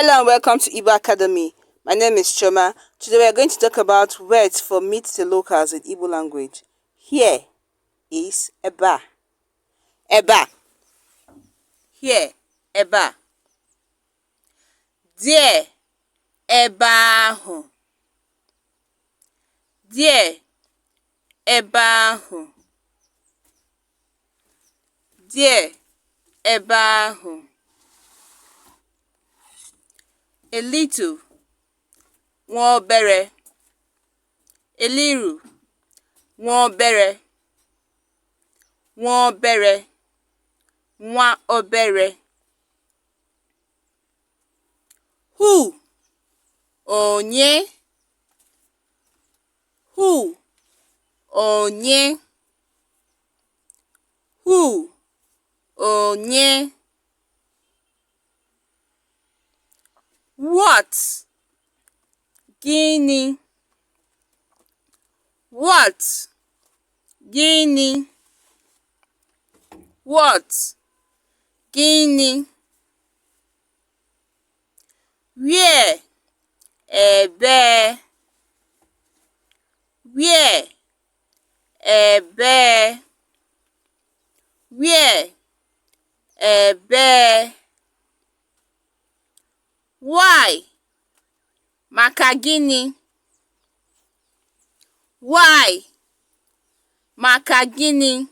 Hello and welcome to Igbo Academy. My name is Choma. Today we are going to talk about words for meet the locals in Igbo language. Here is eba. Eba. Here, eba. There, ebe ahụ. There, ebe ahụ. There, ebe ahụ. A little, nwa obere. A little, nwa obere. Nwa obere. Nwa obere. Who, onye. Who, onye. Who, onye. What, gịnị. What, gịnị. What, gịnị. Where, ebee. Where, ebee. Where, ebee. Why, maka gịnị. Why, maka gịnị.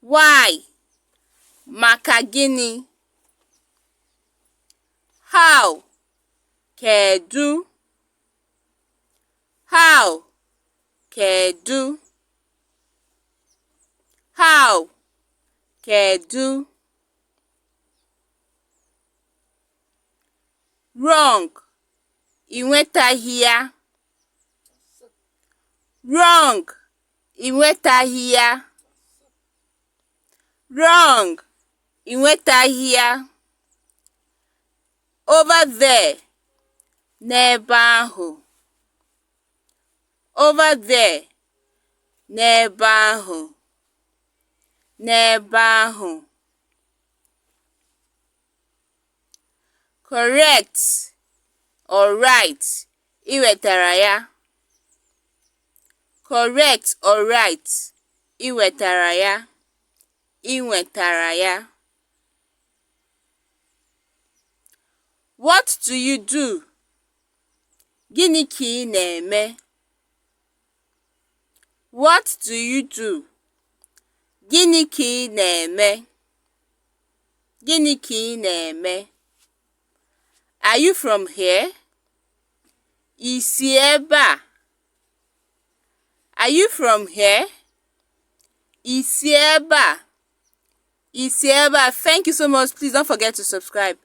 Why, maka gịnị. How, kedu. How, kedu. How, kedu. Wrong, ị nwetaghị ya. Wrong, ị nwetaghị ya. Wrong, ị nwetaghị ya. Over there, n'ebe ahụ. Over there, n'ebe ahụ. N'ebe ahụ. Correct or right, ị nwetara ya. Correct or right, ị nwetara ya. Ị nwetara ya. What do you do? Gịnị ka ị na-eme? What do you do? Gịnị ka ị na-eme? Gịnị ka ị na-eme? Are you from here? I si ebe a? Are you from here? I si ebe a? I si ebe a? Thank you so much. Please don't forget to subscribe.